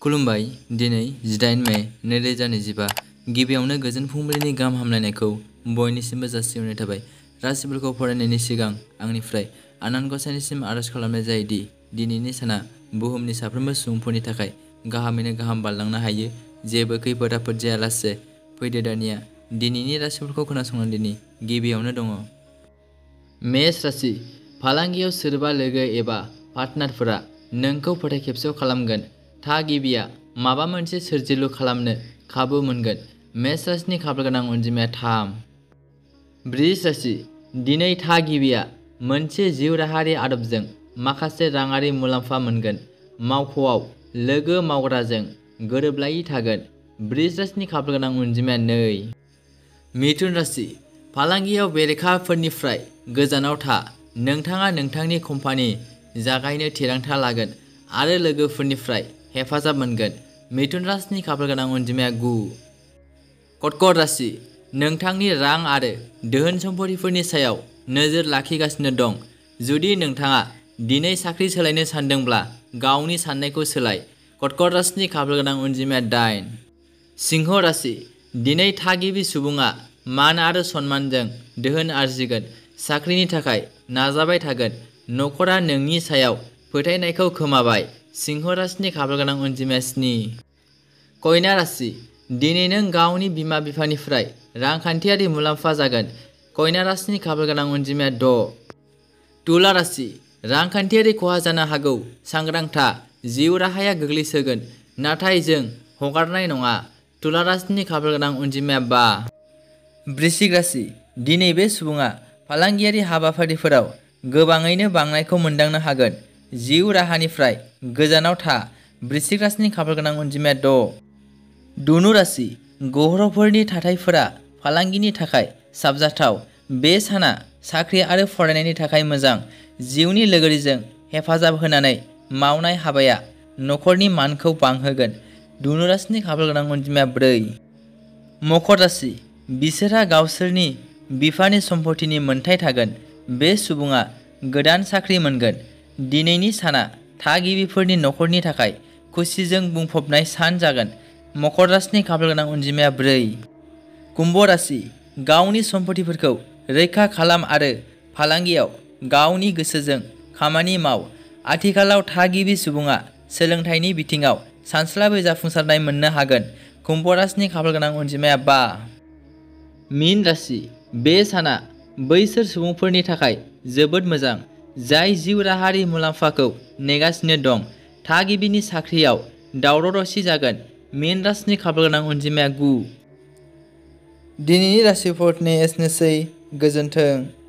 खुलुमबाय। दिनै 18 मे 2025 गिबियावनो गोजोन फुंबिलिनि गाहाम हामलायनायखौ बयनिसिमबो जासिहरनाय थाबाय। राशिफोरखौ फरायनायनि सिगां आंनिफ्राय आनान गसाइनिसिम आरज खालामनाय जायोदि दिनैनि साना बुहुमनि साफ्रोमबो सुबुंफोरनि थाखाय गाहामैनो गाहाम बारलांनो हायो, जेबो खैफोद आफोद जायालासे। फैदो दानिया दिनैनि राशिफोरखौ खोनासंनानै गिबियावनो दङ मेष राशि। फालांगियाव सोरबा लोगो एबा पार्टनारफोरा नोंखौ फोथायखेबस' खालामगोन। थागिबिया माबा मोनसे सोरजिलु खालामनो खाबु मोनगोन। मेष राशिनि खाफालगोनां अनजिमाया 3। बृष राशि। दिनै थागिबिया मोनसे जिउ राहायारि आदबजों माखासे राङारि मुलाम्फा मोनगोन। मावख'आव लोगो मावग्राजों गोरोबलायै थागोन। बृष राशिनि खाफालगोनां अनजिमाया 2। मिथुन राशि। फालांगियाव बेरेखाफोरनिफ्राय गोजानाव था। नोंथाङा नोंथांनि कम्पानि जागायनो थिरांथा लागोन आरो लोगोफोरनिफ्राय हेफाजाब मोनगोन। मिथुन राशिनि खाफालगोनां अनजिमाया 9। कर्कट राशि। नोंथांनि रां आरो धोन सम्पथिफोरनि सायाव नोजोर लाखिगासिनो दं। जुदि नोंथाङा दिनै साख्रि सोलायनो सानदोंब्ला गावनि साननायखौ सोलाय। कर्कट राशिनि खाफालगोनां अनजिमाया 8। सिंह राशि। दिनै थागिबि सुबुङा मान आरो सन्मानजों धोन आरजिगोन। साख्रिनि थाखाय नाजाबाय थागोन। नखरा नोंनि सायाव फोथायनायखौ खोमाबाय। सिंह राशिनि खाफालगोनां अनजिमाया 7। कन्या राशि। दिनै नों गावनि बिमा बिफानिफ्राय रांखान्थियारि मुलाम्फा जागोन। कन्या राशिनि खाफालगोनां अनजिमाया 6। तुला राशि। रांखान्थियारि खहा जानो हागौ, सांग्रां था। जिउ राहाया गोग्लैसोगोन, नाथाय जों हगारनाय नङा। तुला राशिनि खाफालगोनां अनजिमाया 5। वृश्चिक राशि। दिनै बे सुबुङा फालांगियारि हाबाफारिफोराव गोबाङैनो बांनायखौ मोनदांनो हागोन। जिउ राहानिफ्राय गोजानाव था। वृश्चिक राशिनि खाफालगोनां अनजिमाया 6। धनु राशि। ग्रहफोरनि थाथायफोरा फालांगिनि थाखाय साबजाथाव। बे साना साख्रि आरो फरायनायनि थाखाय मोजां। जिउनि लोगोरिजों हेफाजाब होनानै मावनाय हाबाया नखरनि मानखौ बांहोगोन। धनु राशिनि खाफालगोनां अनजिमाया 4। मकर राशि। बिसोरहा गावसोरनि बिफानि सम्पथिनि मोनथाय थागोन। बे सुबुङा गोदान साख्रि मोनगोन। दिनैनि साना थागिबिफोरनि नखरनि थाखाय खुसिजों बुंफबनाय सान जागोन। मकर राशिनि खाफालगोनां अनजिमाया 4। कुम्भ राशि। गावनि सम्पथिफोरखौ रैखा खालाम आरो फालांगियाव गावनि गोसोजों खामानि माव। आथिखालाव थागिबि सुबुङा सोलोंथाइनि बिथिङाव सानस्लाबै जाफुंसारनाय मोननो हागोन। कुम्भ राशिनि खाफालगोनां अनजिमाया 5। मीन राशि। बे साना बैसोर सुबुंफोरनि थाखाय जोबोद मोजां, जाय जिउ राहायारि मुलाम्फाखौ नेगासिनो दं। थागिबिनि साख्रियाव दावराव-दावसि जागोन। मीन राशिनि खाफालगोनां अनजिमाया 9। दिनैनि राशिफोरनि एसेनोसै। गोजोन्थों।